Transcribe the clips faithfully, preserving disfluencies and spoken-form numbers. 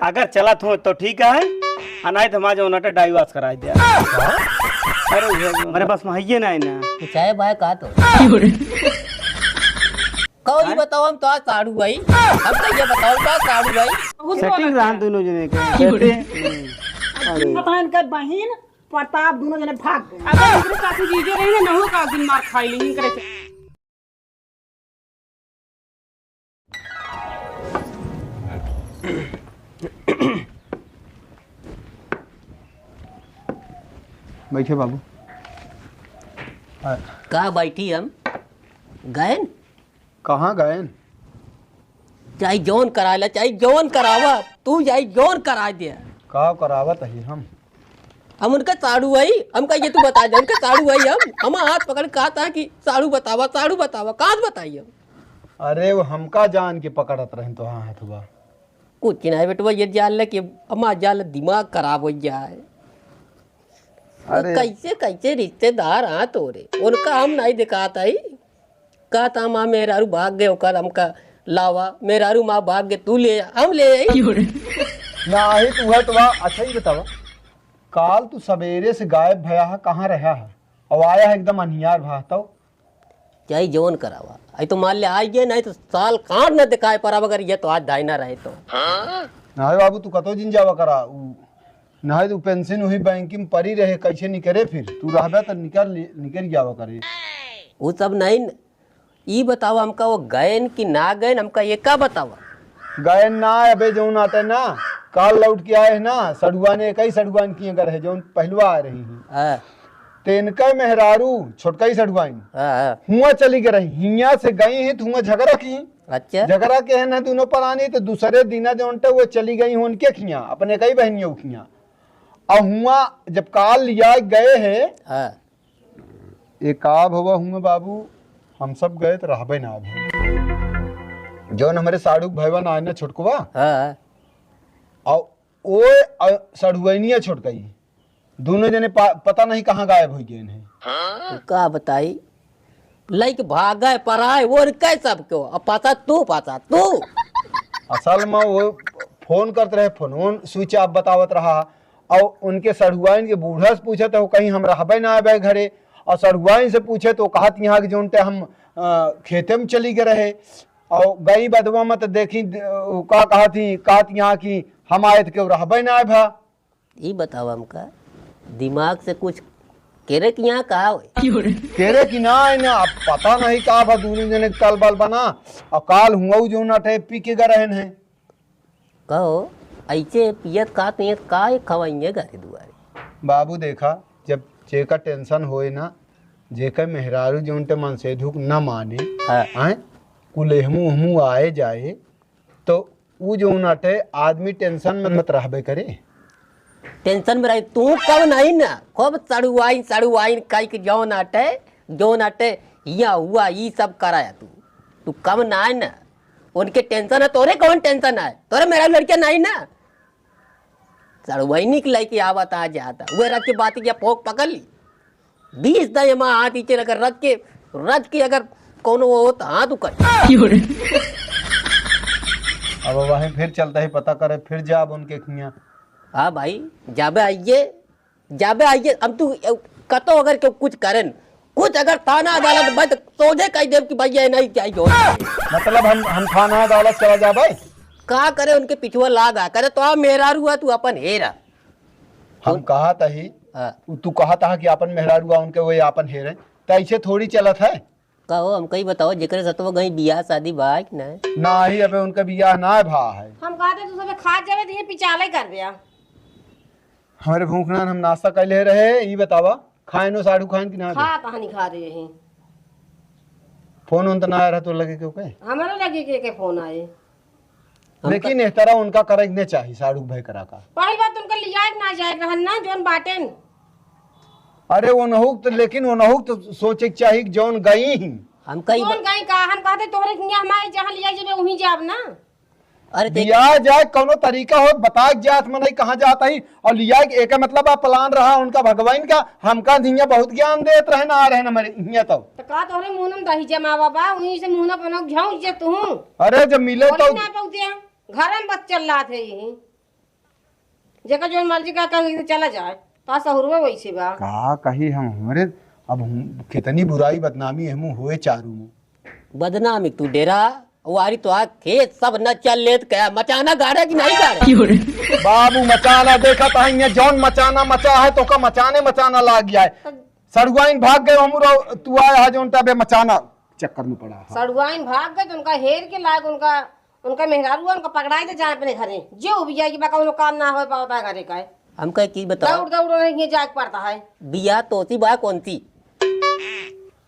अगर चलत हो तो ठीक है, आ नाहीं तो हमार जौन अटे divorce कराइ द्या। अरे उहे जो, मेरे पास में हइये नाहीं ना। कुछ है भाई का तो? कहो जी, बताओ, हम तो आज साढ़ू भाई, हम तो ये बताओ तो आज साढ़ू भाई। Setting रहन दोनों जने के। Setting। हम्म। अरे। पता इनका बहिन प्रताप दोनों जने भाग गए। अगर इनके साथी जीजे रही ना, नहुआ का दिन मार खाई ली इनकरे से। बैठे बाबू। हाँ। का बैठी हम? गएन? कहाँ गएन? चाहे जौन कराए ला, चाहे जौन करावा, तू चाहे जौन कराए दे। का करावत ही हम? हम उनका साढ़ू आई, हम कहिए तू बता दे, उनका साढ़ू आई हम, हम हाथ पकड़ के कहा था कि साढ़ू बतावा, साढ़ू बतावा, कहाँ से बताई हम? अरे वो हमका जान के पकड़त रहन तो हाँ हथवा। कुछ ना बेटवा, ये जान ले कि हमार जान ले दिमाग खराब हो जाए। अरे। कैसे, कैसे रिश्तेदार हाँ तोरे, उनका हम नहीं दिखात आई। कहत हमार मेहरारू भाग गए, ओकर हमका लावा, मेहरारू माँ भाग गए, तू ले आ, हम ले आई। नाही तू है तो बा, अच्छा ही बतावा, काल तू सवेरे से गायब भया है, कहाँ रहा है? और आया है एकदम अन्हियार भा, तो? चाहे जौन करावा, आई तो मान ले आई गए, नहीं तो साल काट न दिखाए पर अब अगर ये तो आज धाई ना रहे तो। नाही बाबू, तू कतो जिन जावा करा, उ, नाही तू पेंशन वही बैंक में पड़ी रहे, कैसे निकरे फिर? तू रहबे तो निकल, निकल जावा करे। वो सब नहीं न, ई बतावा हमका, वो गएन कि ना गएन, हमका ये का बतावा? गएन ना, अबे जौन आते ना, काल लौट के आए हैं ना, सड़ुआन, एक ही सड़ुआन की अगर है, जौन पहलवा आ रही हैं। हाँ। ते इनका मेहरारू, छोटका ही सड़ुआइन, हाँ, हाँ। हुआ चली गई रही, हिया से गई ही, तो हुआ झगड़ा की। अच्छा। झगड़ा के है ना दोनों परानी, तो दूसरे दिना जौन टे वो चली गई उनके खिया, अपने कई बहनियों खिया। और हुआ जब काल लिया गए हैं, हाँ। ए का भवा हुआ बाबू, हम सब गए तो रहबे ना अभी। जौन हमरे साढ़ू के भैया ना आए ना छोटकवा, हाँ। और ओ, अ, सढ़ुआइनिया छोटकई, दोनों जने पा-, पता नहीं कहाँ गायब हो गए हैं। तो का बताई, लइके भागे पराए, वो कै सब क्यों, अब पासा तू, पासा तू। असल में वो फोन करत रहे, फोन, फोन switch off बतावत रहा, और उनके सढ़ुआइन के बूढ़ा से पूछे तो कहीं हम रहबे ना आबे घरे, और सढ़ुआइन से पूछे तो कहत यहाँ कि जौन टे हम, अ, खेते में चली गए रहे, और गई बदवा में तो देखी, द-, का कहत ही, कहत यहाँ कि हम आए तो केहू रहबे ना आए भा। ई बतावा हमका, दिमाग से कुछ केरे कि यहाँ का होए? केरे कि ना है ना, अब पता नहीं का भा, दोनों जने के कल बल बना, और काल हुआ जौन अटे पी के गए रहन है। कहो, ऐसे पियत खात पियत का एक खवाइए घरे दुआरे? बाबू देखा, जब जेका tension होए ना, जेका मेहरारू जौन टे मन से दुख न माने, हाँ। हैं? कुल एहमू ओहमू आए जाए, तो उ जौन अटे आदमी tension में मत रहबे करे। Tension में रही, तू कब नहीं ना, खूब सड़ुआइन, सड़ुआइन कई के जौन अटे, जौन अटे, हिया हुआ, ई सब कराया तू। तू कब ना है ना, उनके tension है, तोरे कौन tension है? तोरे मेरा लड़का नहीं ना। सड़ुआइनी के लइके आवत आ जाता। वह रख के बात किया, पोक पकड़ ली। बीस दाई हमारा हाथ नीचे रख, रख के, रख के अगर कौनो वो तो हाथ उकर। अब वहीं फिर चलता ही पता करे, फिर जाब उनके खिया। हाँ भाई, जाबे आइए, जाबे आइए। अब तू कतो अगर केहू कुछ करेन, कुछ अगर थाना अदालत में तो सोझे कह देब कि भैया नहीं चाहिए हो। मतलब हम, हम थाना अदालत चला जाबे? का करे उनके पिछुआ लाग आ, करे तो आ मेहरारू हुआ तू अपन हेरा। हम कहा तही, हाँ। उ तू कहा तहा कि आपन मेहरारू आ उनके वही आपन हेरे, त ऐसे थोड़ी चलत है। कहो, हमका ई बताओ, जेकरे सतवा गई बियाह शादी बा कि ना? नाही, अबे उनका बियाह ना भा है। हम कहते तू सबे खा जावे तो ये पिचाले कर दिया। हमरे भूखना हम नाश्ता कैले रहे, ई बतावा, खाए नो साढ़ू खान कि ना? खा कहानी खा रहे हैं। फोन उन त ना आ रहा तो लगे क्यों के? हमारे लगे के, के फोन आए। हम लेकिन क- एह तरह उनका करे के नहीं चाही, शाहरुख भाई करा का। पहली बात उनका लिया के ना जाए रहन ना, जौन बाटेन। अरे वो नहुक तो, लेकिन वो नहुक तो सोचे के चाही कि जौन गई ही। हम कई जौन बा- गई का, हम कहते तोहरे के हमारे जहाँ लिया जेबे वहीं जाब ना। अरे देख- लिया जाए कौनो तरीका हो, बता के जात मनई कहाँ जात ही और लिया के, एका मतलब आ प्लान रहा उनका भगवान का, हमका हियाँ बहुत ज्ञान देत रहे ना, आ रहे ना हमारे हियाँ तो। तो का तोहरे मुँह में दही जमावा बा, वहीं से मुँह ना बनाओ, झाँक जे तू। अरे जब मिले बोली तो ना पौतिया, घर में बस चल रहा थे यही। जेका जौन मर्जी का कही तो चला जाए, तो सहुरवा वैसे बा। का कही हम, हमरे अब हम कितनी बुराई बदनामी हमू हुए चारू में। बदनामी तू डेरा, वारी तो आ खेत सब न चल लेत, क्या मचाना गाड़े कि नहीं गाड़े? बाबू मचाना देखा तो है, ये जौन मचाना मचा है तो का मचाने मचाना लाग गया है। सड़ुआइन भाग गए, हम रहो, तू आया है जौन टाबे मचाना चक्कर में पड़ा है। सड़ुआइन भाग गए तो उनका हेर के लाग, उनका, उनका मेहरारू उनका पकड़ाई दे जाए अपने घरे, जे उबिया कि बा कौनो काम ना हो पावता है घरे का है। हमका एक चीज बताओ। दौड़ दौड़ रही है, जाए के पड़ता है। बिया तोसी बा कौन सी?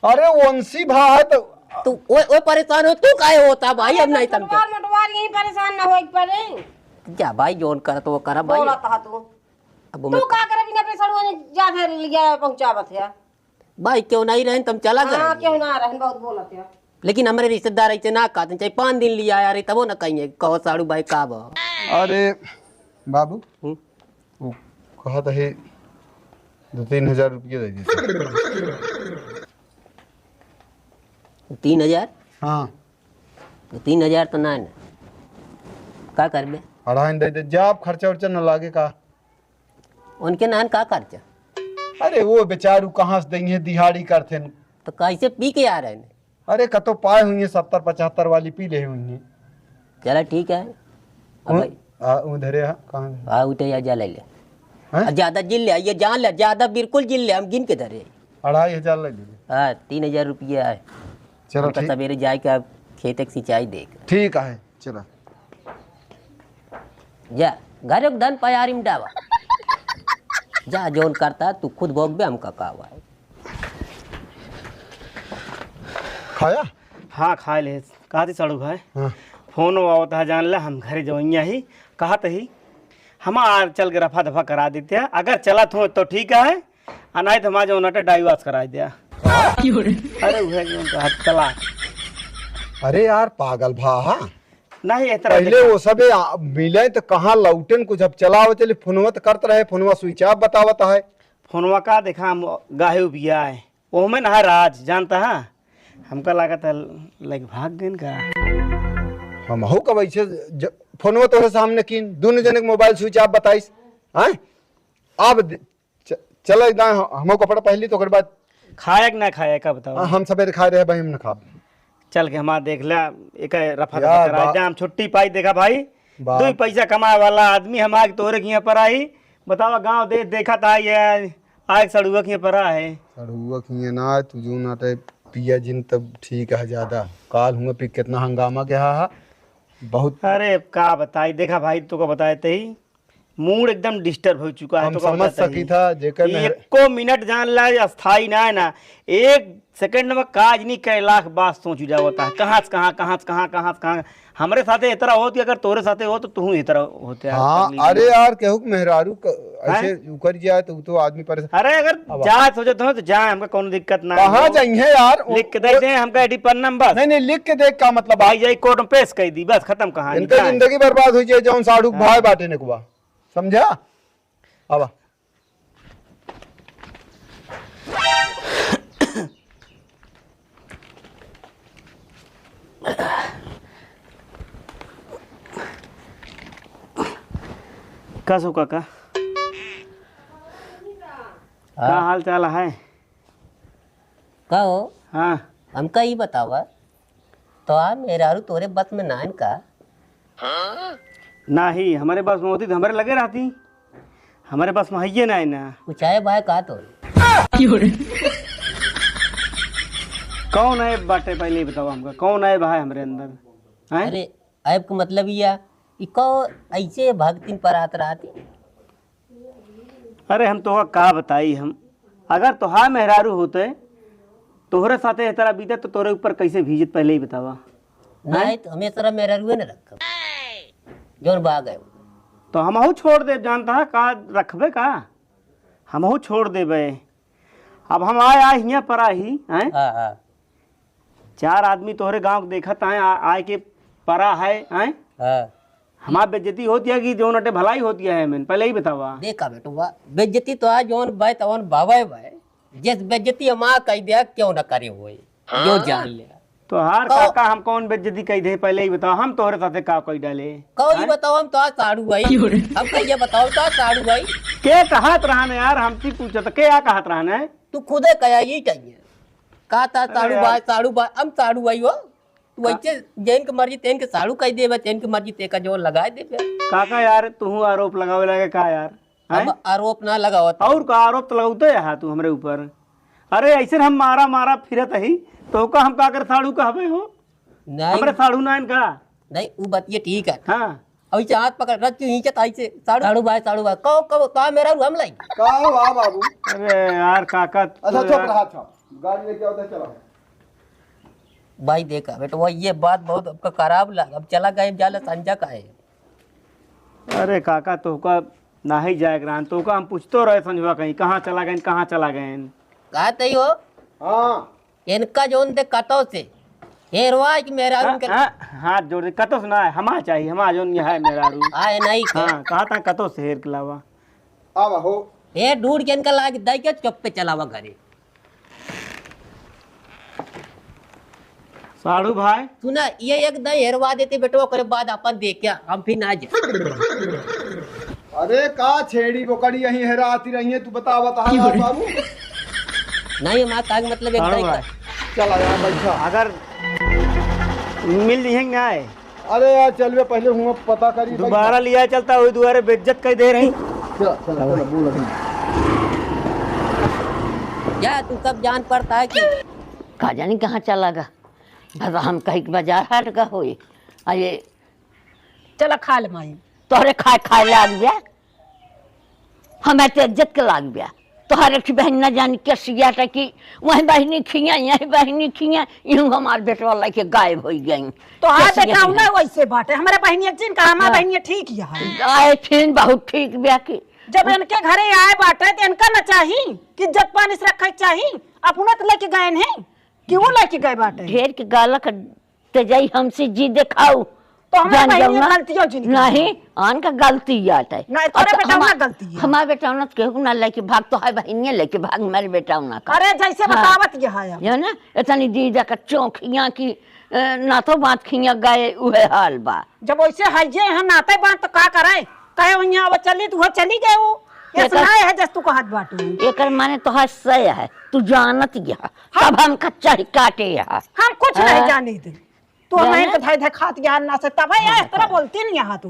अरे वंशी भा है तो तू ओए, ओए परेशान हो, तू काहे होता भाई, हम नहीं समझे। मटवार, मटवार यहीं परेशान ना होई पड़े। जा भाई, जौन करत वो करा भाई। बोला था तू। अब तू मैं का करे बिना पैसा वो जा फिर लिया पहुंचावत है। भाई, क्यों नहीं रहन, तुम चला हाँ, गए। क्यों ना रहन, बहुत बोलत है। लेकिन हमरे रिश्तेदार ऐसे ना कहते, चाहे पाँच दिन लिया यार, तबो ना कहिए, कहो साड़ू भाई का बा। अरे बाबू, हम्म? वो कहत है दो तीन हजार रुपये दे दीजिए। तीन हजार? हाँ। तो तीन हजार तो ना है ना, का करबे? अढ़ाई दे दे, जा अब खर्चा उर्चा न लागे का। उनके नान का खर्चा? अरे वो बेचारू कहाँ से देंगे, दिहाड़ी करथे न। तो कैसे पी के आ रहे हैं? अरे कतो पाए हुई हैं, सत्तर पचहत्तर वाली पी ले हुई हैं। चला ठीक है। अब कौन? भाई। आ, उधरे है, कहाँ है? हाँ, उठे या जा ले ले। हैं? आ, ज्यादा जिन ले, ये जान ले, ज्यादा बिल्कुल जिन ले, हम गिन के धरे। अढ़ाई हजार ले लीजिए। हाँ, तीन हजार रुपया है। चलो हमका ठीक। सवेरे जाए के अब खेत के सिंचाई देख। ठीक है, चलो। जा, घर एक धन पयारी में डावा। जा, जौन करता तू खुद भोगबे, हमका का हुआ है। खाया? हाँ, खाए ले। कहा थी साड़ू भाई? हाँ। फोन आवत है, जान ला, हम घरे जवैया ही। कहा तही, हमार चल के रफा दफा करा देते हैं। अगर चलत हो तो ठीक है, आ नहीं तो हमार जौन अटे डाइवर्स करा दिया। अरे वह जौन कहा चला। अरे यार, पागल भा, हाँ? नहीं, इस तरह पहले देखा। वो सबे आ, मिले तो कहाँ लौटेन, कुछ अब चलावे चले, फोनवा तो करत रहे, फोनवा switch off बतावत है। फोनवा का देखा, हम गाहे उबिया है, ओहमे ना है राज, जानता है? हमका लागत है, लाइक भाग गइन का? हम हो कब ऐसे ज-, फोनवा तोहरे सामने कीन, दोनों जने के मोबाइल switch off बताइस, हैं? अब द-, च-, चला इतना ह-, हमो कपड़ा पहली तो ओकर बाद खाया कि ना खाया, का बताओ? हाँ, हम सवेरे खाए रहे भाई, हम ना खाब। चल के हमार देख ले, एक रफा दफा यार, करा बा-, दे, हम छुट्टी पाई, देखा भाई, बाप। दो ही पैसा कमाए वाला आदमी हम आके तोहरे के यहाँ पर आई, बतावा गाँव देश देखा था ये, आए सड़ुआ के पर आहे। सड़ुआ के ना, तू जो ना ते पिया जिन तब ठीक है ज्यादा। काल हुआ पे कितना हंगामा के हा, हा, बहुत। अरे का बताई, देखा भाई, तू को बताए ते ही मूड एकदम डिस्टर्ब हो चुका है। हम तो का समझ बताते सकी ही था, जेकर कि मेहर- एको मिनट जान ला अस्थाई ना है ना, एक सेकंड में काज नहीं करे, लाख बात सोच जावता है, कहाँ से कहाँ, कहाँ से कहाँ, कहाँ से कहाँ। हमरे साथे इतरा होत कि अगर तोरे साथे हो तो तू इतरा होते यार, हाँ, तकलीफ अरे में। यार, केहू के मेहरारू क-, हैं? ऐसे उकर जाए तो, तो आदमी परेशान। अरे अगर अब जाए सोचत हो तो जाए, हमका कौनो दिक्कत ना कहाँ है। जाइए यार? वो, लिख के दे वो दे, हमका एडी पर नंबर। नहीं, नहीं, लिख के दे, का मतलब? भाई जाई कोर्ट में पेश कर दी, बस खत्म कहानी, इनका जाए। जिंदगी बर्बाद हो जाए, जौन साढ़ू हाँ। भाई बाटे ने कुआ, समझा? अब का सो काका? का हाँ। हाल चाल है? का हो? हाँ। हमका ई बतावा, तो आ मेहरारू तोरे बस में नाइन का? नाही, हमरे बस में होती तो हमरे लगे रहती। हमरे बस में हइये ना है ना। कुछ आए भाई का तो? कौन ऐब बाटे, पहले ही बताओ हमका, कौन ऐब है हमरे अंदर? हैं? अरे, ऐब के मतलब या, ई कौ ऐसे भक्तिन पर आत रहती? अरे, हम तोहका का बताई हम, अगर तोहार मेहरारू होते, तोहरे साथे एह तरह बीते, तो तोरे ऊपर कैसे भीजत, पहले ही बतावा। नहीं, हैं? तो हमें तरह मेहरारू न रखब, जौन बा गए। तो हमहू छोड़ देब, जानता है, का रखबे का? हमहू छोड़ देबे। अब हम आए, आए हियाँ पर आई, हैं? हाँ, हाँ। चार आदमी तोहरे गाँव के देखत आए, आ, आए के परा है, हैं? हाँ। हमार बेइज्जती होत या कि जौन अटे भलाई होत या है, मैंने पहले ही बतावा। देखा बेटवा, बेइज्जती तो आज जौन बाय तवन बावे बाय, जिस बेइज्जती हम आ कह दिया, क्यों ना करे होए, यो जान ले। तोहार कहो। काका हम कौन बेइज्जती कई दे, पहले ही बताओ, हम तोहरे साथे का कई डाले? कहो, ये हैं? बताओ, हम तोहार साड़ू भाई। क्यों रे? हम कहिए बताओ, तोहार साड़ू भाई। के कहत रहन यार, हमसे पूछत, के आ कहत रहन है? तू खुदे कहा, यही चाहिए। का था अरे साड़ू यार। भाई, साड़ू भाई, हम साड़ू भाई हो। तू का? वैसे जैन के मर्जी, तेन के साड़ू कह देबे, तेन के मर्जी, ते का जोर लगाए देबे। काका यार, तू आरोप लगावे लगे का यार? हम हैं? आरोप ना लगावत। और का आरोप तो लगावते है तू हमरे ऊपर। अरे, ऐसे हम मारा मारा फिरत ही, तो का हम का कर साड़ू कहबे हो? नहीं। हमरे साड़ू ना इनका। नहीं, उ बतिये ठीक है। हाँ। अब इसे हाथ पकड़ रख, क्यों खींचत आई से? साड़ू, साड़ू भाई, साड़ू भाई। कहो, कहो, तो मेरा रू हम लाई। का हो, वाह बाबू। अरे यार, काका, अच्छा, तो चुप यार। रहा, अच्छा। गाड़ी लेके आओ, तो चला। भाई, देखा बेटा, वो ये बात बहुत आपका खराब लगा। अब चला गए, जाले संजा का है। अरे काका, तोहका नाही जाए के रहन, तोहका हम पूछतो रहे संझवा कहीं, कहाँ चला गए, कहाँ चला गए? कहत ही हो? हाँ। इनका जोन दे कतो से हेरवा कि मेहरारू हाँ, के हाँ, हाथ जोड़ दे, कतो से ना है, हमार चाहिए, हमार जोन यहाँ है मेहरारू। आए नहीं के। हाँ, कहा था कतो से हेर के लावा। आवा हो। हे ढूंढ के इनका लाग दई के चुप पे चलावा घरे। साढ़ू भाई। सुना, ये एक दई हेरवा देते बेटवा, ओकरे बाद अपन देख के हम फिर ना जाए। अरे का छेड़ी बोकड़ी यहीं हेराती रही है, तू बतावा तो हमार बाबू। नहीं, हमार काग मतलब एक साढ़ू दई भाई। का। चला यार, बैठा। अगर मिल रही है ना है? अरे यार, चलवे पहले हुआ पता करी, दोबारा बैठा। लिया चलता, वही दुआरे बेइज्जत कर दे रही। चला, चला, चला, बोल अभी। या तू सब जान पड़ता है कि का जानी कहाँ चला गा। बस हम कहीं के बाजार हाट का होई। आ ये चला खा ले माई। तोहरे खाए खाए लाग गया, हमें तो इज्जत के लाग गया। तोहरे की बहन न जानी के सियाटा की, वही बहनी खिया, यही बहनी खिया, यूं हमार बेटवा लेके गायब हो गई। तो हाँ कैसे बेटा, यही ना है? वैसे बाटे, हमारे बहनिया जिन का, हमार हाँ। बहनिया ठीक ही है। आए फिर बहुत ठीक बिया की। जब इनके घरे आए बाटे, तो इनका न चाही कि इज्जत पानी से रखे चाही, अपना तो लेके गए हैं। क्यों लेके गए बाटे? ढेर के गाला क ते जाई हमसे जी देखाऊ। तो हमारे जान बहिनी जाऊ ना। गलतियों जिन की। नहीं, आन का गलती याद है। नहीं, तोरे अच्छा, बेटा हमा-, ना गलती है। हमारे बेटा ना केहू ना लेके भाग, तो है बहिनिया लेके भाग, मेरे बेटा ना का। अरे, जैसे हाँ। बतावत ये है अब। ये ना, इतनी दीदा का चौंखियाँ की, अ, ना तो बात खिया गए, उहे हाल बा। जब वैसे है जे यहाँ नाते बात तो का करे? कहे वहीं आवा चली, तो वो चली गए वो। ये एकर सुनाए है जस तू कहत बाटू। एकर माने तोहार सय है, तू जानत गया। हम तब हम कच्चा ही काटे यहाँ। हम कुछ नहीं हाँ। जाने दे। तू जाने? हमें तो धाय धाय खात गया ना से, तब है हाँ, इस तरह हाँ। बोलती नहीं यहाँ तू।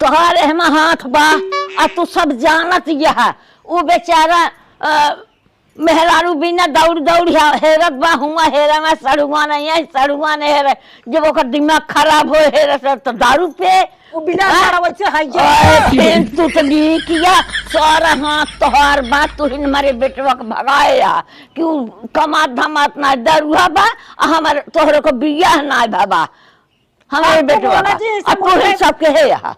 तोहार एहमा हाथ बा, आ तू सब जानत गया। वो बेचारा, अ, मेहरारू बिना दौड़ दौड़ हे-, हेरत बा, हुआ हेरा ना, सड़ुआ ना, यही सड़ुआ ना हेरे। जब ओकर दिमाग खराब हो, हेरे से तो दारू पे। वो बिना हाँ? सड़वा से है ये। ओए, फिर तू तो नी किया, सारा हाथ तोहार बा, तू ही हमारे बेटवा के भगाए आ, कि उ कमात धमात ना, दरुआ बा, आ हमारे तोहरे को बियाह ना भवा। हमारे हम तो बेटवा बोला का। जी, आ तू ही उल्टा सबके है यहाँ।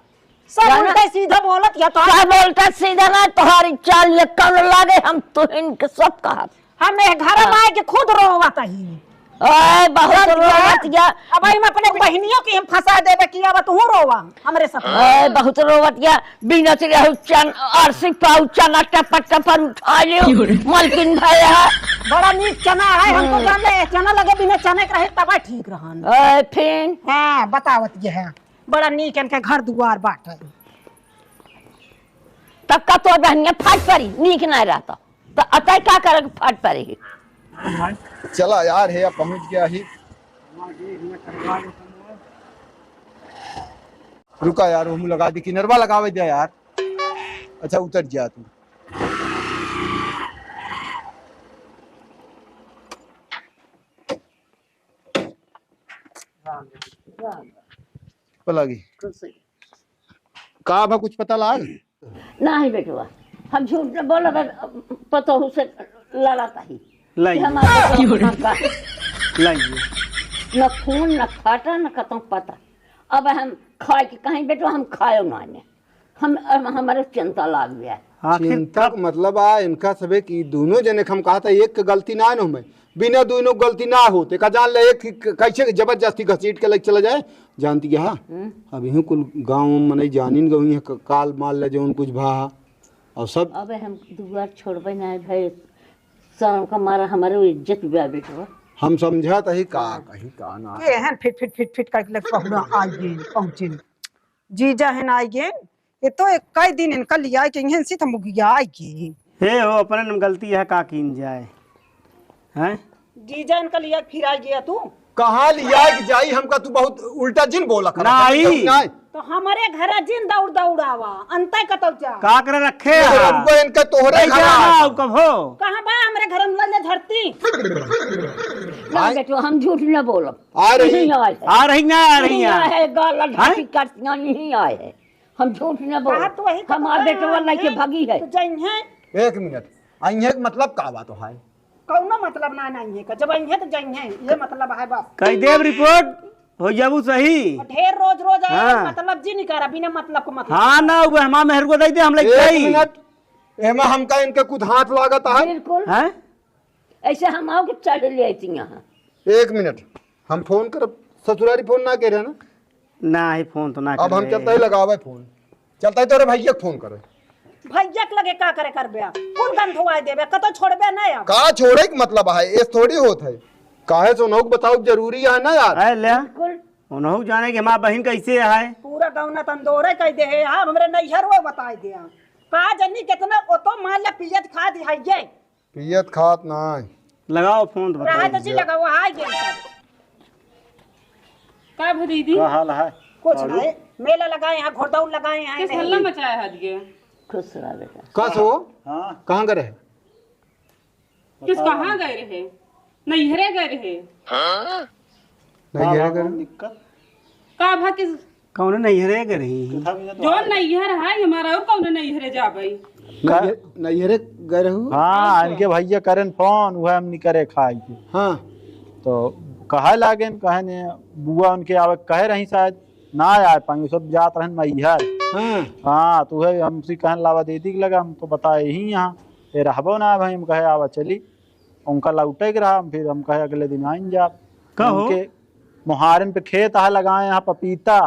सब जाना? उल्टा सीधा बोलत या तो सब उल्टा सीधा ना, तोहारी चाल ये कौन लागे, हम तुहिन के सब कहब। हम ए घर हाँ। में आए के खुद रोवत ही। ओए, बहुत सब रोवत या। या। अब हम अपने बहिनियों की हम फंसा देबे कि अब तू रोवा हमरे साथ। ओए, बहुत रोवत या। बिना से रहू चन, अरसी पाऊ चना टपर टपर उठा लियो। क्यों रे? मलकिन भया। बड़ा नीक चना है, हमको हम्म। जान ले, चना लगे बिना चने के रहे तब ठीक रहन। ओए, फिन? हाँ, बतावत ये है। बड़ा नीक इनके घर दुआर बाटे। तब का तोर बहनिया फाट परी, नीक ना रहता। तो अतः का करक फाट परी? चला यार, हे पहुँच गया ही। रुका यार, हम लगा दी, किनरवा लगावे दे यार। अच्छा, उतर जा तू। पलागी। का भा कुछ पता लाग? नाही बेटवा, हम झूठ न बोलब, पतोहू से लड़त ही। लाइए। कि हमारे पतोहू का लाइए। न खून, न फाटा, न कतौ पता। अब हम खाए के कहीं बेटवा, हम खायो ना ने। हम, हम, हमारे चिंता लाग गया। आखिर चिंता तब का मतलब आ, इनका सबे कि दोनों जने के हम कहा था, एक के गलती ना न हमें, बिना दोनों गलती ना होते का जान ले, एक क-, कैसे जबरदस्ती घसीट के लेके चला जाए, जानती क्या? हाँ? हम्म। अब यही कुल गाँव में मनई जानिन गई है, क-, काल माल ले जौन कुछ भा, और सब अबे हम दुआर छोड़बे ना भाई, शर्म का मारा हमारे वो इज्जत बा बेटवा। हम समझत ही का कही का ना। के हन फिट फिट फिट फिट करके लग पहुना आ गए, पहुँचे। जीजा हन आ गए, ये तो एक कई दिन इनका लिया के इहन से तो मुगिया आ गए। हे हो, अपने न गलती है, का कीन जाए, हैं? जीजा इनका लिया फिर आ गया तू। कहाँ लिया के जाई हमका? तू बहुत उल्टा जिन बोला कर। नहीं। नहीं। तो हमरे घर जिन दौड़ दौड़ आवा, अंतै कतौ जा। का करे रखे ये हैं? हमको इनका तोहरे नहीं घर जाना, आवा। अब कब हो? कहाँ बा हमरे घर में ले धरती? ना आए? बेटवा, हम झूठ न बोलब। आ रही। नहीं आए है। आ रही ना, आ रही नहीं हैं। आए है, गाल हैं? ढाटी काटना नहीं आए है। हम झूठ न बोलब। कहा तो वही तो हमार पता बेटवा है। लेके भागी है। तो जइहें। एक मिनट, अइहें के मतलब का बात है? कौनो मतलब ना, ना अइहें का। जब अइहें तो जइहें, ये मतलब है बस। कई देब रिपोर्ट, हो जाबू सही। ढेर रोज रोज आए, हाँ। मतलब जी नहीं करा, बिना मतलब को मतलब। हाँ ना, वो हमार मेहर को दे दे, हम लेके एक आई। मिनट, एमा हमका इनके कुछ हाथ लागत है। बिल्कुल। हैं? ऐसे हम आओ के चढ़ लेती यहाँ। एक मिनट, हम फोन करब, ससुरारी फोन ना करे ना। ना ही फोन तो ना अब हम करे। चलता ही लगावे फोन, चलता ही तोरे भैया के फोन करे। भैया के लगे का करे करबे? कुल गन धोवाए देबे, कतो छोड़बे ना अब। का छोड़े के मतलब है, ऐस थोड़ी होत है। काहे से उन्हों के बताओ जरूरी है ना यार। है ले। बिल्कुल। उन्हों जाने कि हमार बहिन कैसे है। पूरा गौना तंदोरे कह दे है, हाँ, हमरे नैहर वो बताए दे। का जनी कितना ओ तो मान ले पियत खात है ये। पियत खात ना है। लगाओ फोन तो रहा बताओ। तो जी लगाओ, आ गए सब। का भो दीदी? का हाल है? कुछ आलू? नहीं, मेला लगाए हैं, घोड़दौड़ लगाए हैं, किस नहीं। हल्ला मचाया है दिए? खुश रहा बेटा। कस हो? हाँ। कहाँ गए रहे? किस बताओ। कहाँ गए रहे? नैहरे गए रहे। हाँ? नैहरे का गए रहे? दिक्कत? का भा किस कौन नैहरे गए रही? किथा भी तो जो आए। नैहर है हमारा, और कौन नैहरे जाबे? नैहर-, नैहरे गए रहू? हाँ, अच्छा। इनके भैया करेन फोन, वह हमनी करे खाए के। हाँ। तो कहे लागेन, कहे ने बुआ उनके आवे, कहे रही शायद, ना आए पाएंगे, सब जात रहन मैहर। हाँ। हाँ, तो वह हमसे कहन लावा दीदी के लगा, हम तो बताए ही यहाँ, ये रहबो ना भाई, हम कहे आवा चली। उनका लौटे के रहा, फिर हम कहे अगले दिन आइन जाब। का हो? उनके मोहारन पे खेत है लगाए हैं पपीता,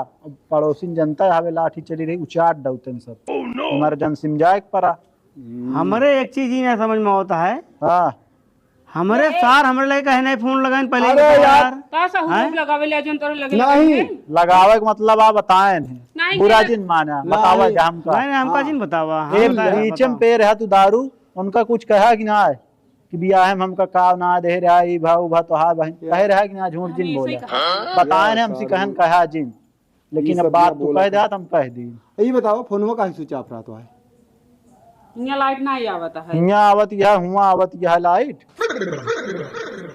पड़ोसिन जनता है, हवे लाठी चली रही, उचाट डौतन सब। Oh no! इमरजेंसी में जाए के पड़ा। हमरे एक चीज ही ना समझ में आवत है। हाँ। हमरे सार हमरे लगे कहे नहीं फोन लगाइन, पहले अरे इनके यार। यार। का सहूर हैं? लगावे ले जन तोरे लगे नहीं। लगावे के मतलब आप बताए नहीं। नहीं, बुरा नहीं। जिन माना, नहीं। बतावा जा हमका। नहीं, नहीं, हमका हाँ। जिन बतावा, हम एक बताए नीचे में बतावा। पेड़ है तू दारू, उनका कुछ कहा कि ना है? कि बियाहे में हमका का ना दे रहा, ई भा, ऊ भा, तोहार बहिन, या। कहे रहा कि ना, झूठ हम जिन ऐसे ही बोला। कहा। बताए या ने हमसे सारू। कहन कहा जिन। लेकिन ये अब सब बात ना तू बोला कह कर। देत, हम कह दी। ई बताओ, फोनवा काहे switch off रहत है? हियाँ लाइट ना आवत है। हियाँ आवत यह, हुआँ आवत यह लाइट।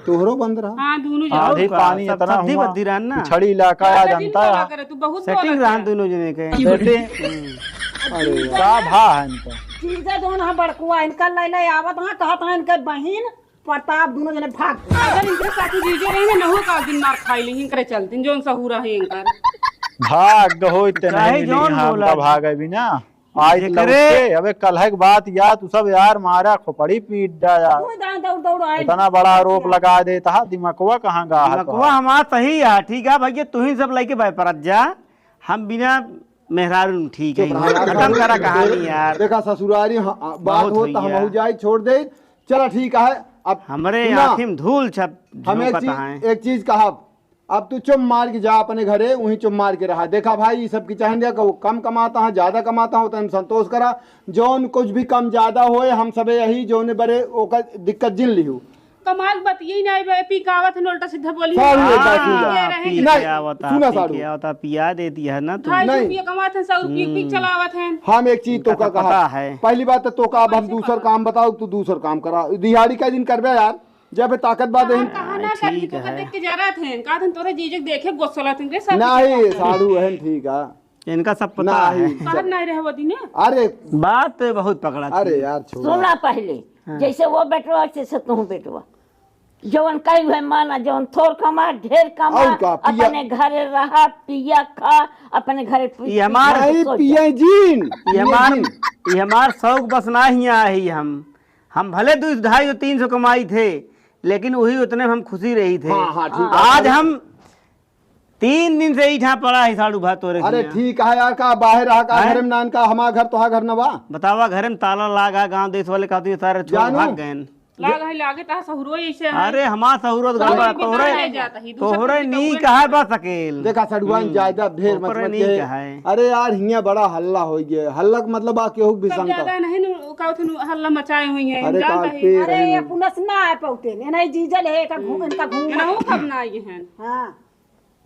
तोहरो बंद रहा। हाँ, दोनों जने। आधी और का, पानी सब इतना सब्जी हुआ बद्दी रहन ना। कि छड़ी इलाका आ ज्यादा जिन जनता बोला है। करे, तू बहुत setting बोलत रहन है। दोनों जने के। Setting? हम्म। अरे, का भा है इनका? जीजा जौन है बड़कुआ, इनका ले ले आवत, हाँ, कहत है इनके बहिन, प्रताप दोनों जने भाग। अगर इनके साथ जीजे रही ना, नहुआ का दिन मार खाई ली, इनकरे चलते, जौन सहूरा है इनकर। भाग हो, इतने काहे नहीं जौन मिली, हम बोला? का भागे भी ना। आज जेकरे लौटे, अबे कल है के बात यार, तू सब यार मारा खोपड़ी पीट डाया। तू दाएं दौड़ दौड़ आए। इतना बड़ा आरोप लगा देता है, दिमागवा कहाँ गा है दिमागवा तोहार? हमार सही है, ठीक है भैया, तू ही सब लेके भाई परत जा, हम बिना मेहरारू ठीक है, चुप रहा यार, खत्म करा कहानी यार। देखा ससुरारी, हाँ, बात बहुत हो तो हुई हम है। हो जाए, छोड़ दे। चला ठीक है, अब हमरे सुना, आँखी में धूल छप हम एक झोंकत चीज, हैं। एक चीज कहा, अब तू चुप मार के जा अपने घरे, वहीं चुप मार के रहा। देखा भाई, ये सब की चाहन दिया कि वो कम कमाता है, ज्यादा कमाता है, तो हम संतोष करा। जौन कुछ भी कम ज्यादा होए, हम सबे यही जौने बरे ओकर दिक्कत जिन लिहू। कमाल बतिये नहीं बे, पी के आवत है, उल्टा सीधा बोली। सारू, एक बात हाँ, सुन ले। ये रहे। पी के नहीं, आवत है, सुना पी सारू। के आवत है, पिया देती है ना तू। ढाई सौ नहीं। रुपया कमात है, सौ रुपया पी के हम्म। चलावत है। हम एक चीज इनका तोका तो कहा। पता है। पहली बात तो तोका अब हम कैसे दूसर पता? काम बताओ, तू दूसर काम करा। दिहाड़ी का दिन करबे यार, जब ताकत बात है। कहाँ, कहाँ ना अरे करी, ठीक तोका है। देख के जा रहा थे, कहा थे तोरे जीजे के देखे गोसला थे, रे साथी नहीं, के साथ। सारू है, ठीक है। इनका सब पता नहीं, है। सब नहीं रहे वो दिने। अरे बात तो बहुत पकड़ा अरे थी। यार, छोड़ो। सुना पहले, हाँ। जैसे वो बेटवा, जैसे तू बेटवा। जवन कही है माना, जवन थोर कमा, ढेर कमा, और का, पिया अपने घरे रहा, पिया खा, अपने घरे पी-, ये हमार पी-, नहीं, सोच। पिया जीन, ये पिया हमार, जीन। ये हमार शौक बस ना ही आई हम। हम भले दो ढाई सौ, तीन सौ कमाई थे, लेकिन वही उतने में हम खुशी रही थे। हाँ, हाँ, ठीक है। आज हम तीन दिन से इठा पड़ा है साढ़ू भात तोरे अरे के यहाँ। ठीक है यार, का बाहर रहा का हैं? घर में नान का, हमारा घर तोहार घर न बा। बतावा, घर में ताला लागा, गांव देश वाले कहते हैं सारे छोड़ जानू, भाग गए। लाग है, लागे ता सहुरो ऐसे है। अरे, हमार सहुरो तो अरे, गड़बड़, कितना तोहरे, ले जाता ही, दूसरा तोहरे कुछ नीक कौन है बस अकेल। देखा, सड़ुआइन हम्म, ज्यादा ढेर मत, ओकरे मत नीक कहे। है। अरे यार, हियां बड़ा हल्ला होइ गया। हल्ला के मतलब आ केहू भी सब शंका। ज्यादा नहीं न, का उठन हल्ला मचाए हुई है, अरे, जानता काल है। पे अरे, रहे ये न। पुनस ना आए पौते ने, नहीं जीजल है, का घूम, हम्म। इनका घूम। ना हो, कब ना आई है। हाँ।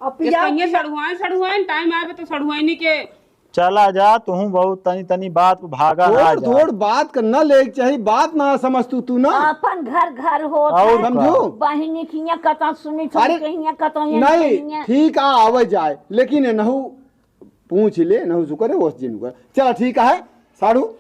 अब ये पियाऊ सही है, पिया- सड़ुआइन, सड़ुआइन, टाइम आवे तो सड़ुआइन के चला जा, तुहूँ बहुत तनी तनी बात पे भागा ना थोड़, जा। थोड़ बात करना ले के चाही, बात ना समझ तू, तू ना। आपन घर घर होत और है। का? समझू? बहिनी खिया कतौ सुनी, अरे, सुनी के हिया कतौ ये नहीं, कहिया। ठीक आ, आवे जाए, लेकिन एनहू पूछ ले, एनहू सुकर है, ओस जिन कर। चला, ठीक है, साढ़ू,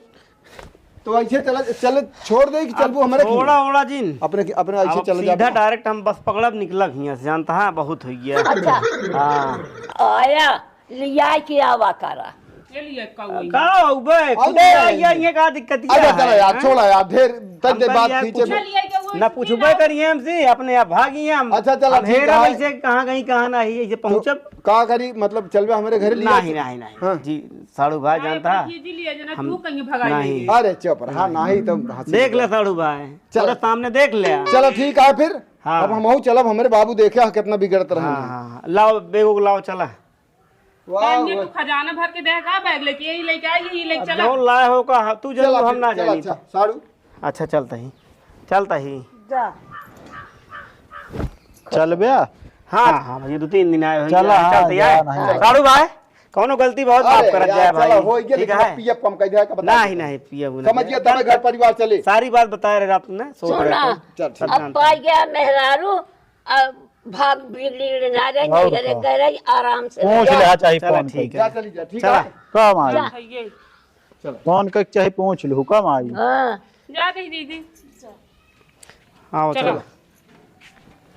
तो ऐसे चला, चल, छोड़ दे कि अब चलबू हमारे छोड़ा खिया? ओड़ा जिन। अपने, अपने ऐसे अब चला सीधा जाबू। डायरेक्ट हम बस पकड़ब, निकलब हियां से, जानता है, बहुत हो गया। अच्छा। हाँ। आया। लिया के आवा करा। के लिए का हुई? का हो बे? अरे खुदे नहीं। आइया, ये का दिक्कत अरे है? चला यार, हैं? छोड़ा यार, ढेर तक हम दे कल बात यार खींचे। कुछ ना पूछबे करिए हमसे, अपने आप भागी हम। अच्छा, चला, हम ठीक हेरा है। वैसे कहाँ गई, कहाँ नहीं, ऐसे तो पहुँचब। का करी, मतलब, चलबे हमारे घर लिया नहीं, से? नहीं, नहीं। हाँ। जी, साढ़ू भाई नहीं, जानता अपने है। जीजी लिए जना, हम तू कहीं भगाई नहीं। नहीं। अरे चुप रहा, नहीं तो हंसी देख ले लगा। साढ़ू भाई, चल। पूरा सामने देख ले। चलो ठीक है फिर। हाँ। अब हमहू चलब, हमारे बाबू देखे हैं कितना बिगड़त रहे हाँ, हैं। हाँ, हाँ। लाओ, बैग उग लाओ, चला। वाह, टाइम ये वाह। तू खजाना भर के दे का बैग लेके, यही लेके आई, यही लेके अब चला। जौन लाए हो का, तू चला जरूर हम फिर, ना चला, जानी अच्छा, तो। साड़ू। अच्छा, चलता ही, चलता ही। जा। चल बे। हाँ, हाँ, भैया, दो तीन दिन आए होंगे, चला, हाँ, चलते जा, आए। नहीं, साड़ू भाई, कौनो गलती बहुत माफ अरे करत यार, जाए चला, भाई, हो गया, ठीक लेकिन है? अब पीएफ कम कर दिया, का बता नहीं, दे। नहीं, पीएफ नहीं समझ दिया। गया, तब घर परिवार चले। सारी बात बताए रहे रात में, सो सुना, रहे। चल, ठीक। अब पाई गया मेहरारू, अब भाग बिगड़ी ना रहे, और नहीं करे, का? करे, आराम से पूछ रहे। ले, हाँ, चाहे चला, फोन ठीक करके। है। जा, चली जा, ठीक चला। है? का माई? जा। चलो। फोन करके चाहे पूछ लू, का माई? हाँ। जा दे दीदी। आओ, चलो। चलो।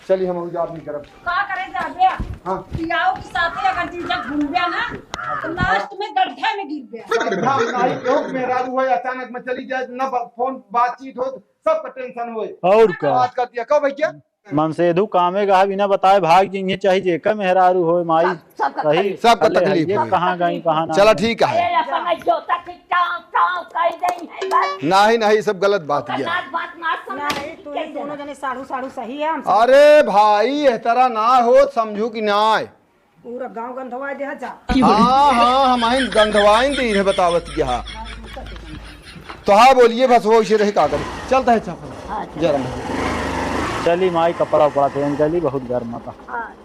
चलिए, हम उजाड़ नहीं करब। का करे जाबे? हाँ। पियाऊ के साथे अगर जीजा घूमबे ना, तो लास्ट में गड्ढा में गिरबे। गड्ढा में नहीं, केहू के मेहरारू होए, अचानक में चली जाए, ना बा-, फोन बातचीत हो, सबका टेंशन होए। और का? बात कर दिया, कहो भैया? मनसेधू कामे गहा बिना बताए भाग जइहें, चाहे जेकर मेहरारू होए माई। सब, सबका सही। तकलीफ। सबका भले तकलीफ हइये, होए। कहाँ गई, कहाँ ना चला गई। ठीक है। अरे, अपन जोता के टाँव, टाँव कह देई है बस। नहीं, नहीं, सब गलत बात ओकर किया। नाक बात ना समझ नहीं, तू ही दोनों जने साढ़ू, साढ़ू सही है, हम समझ अरे भाई, एह तरह ना हो, समझू कि ना आए। पूरा गाँव गंधवा दे जा। हाँ, हाँ, हम आइन गंधवाइन दे इन्हें बतावत किया। तो हाँ, बोलिए, बस वो इसे रहे का करे। चलता है चप्पल। हाँ, चल। जरा। चली माई, कपड़ा उपड़ा पहन चली, बहुत गर्म था। हाँ।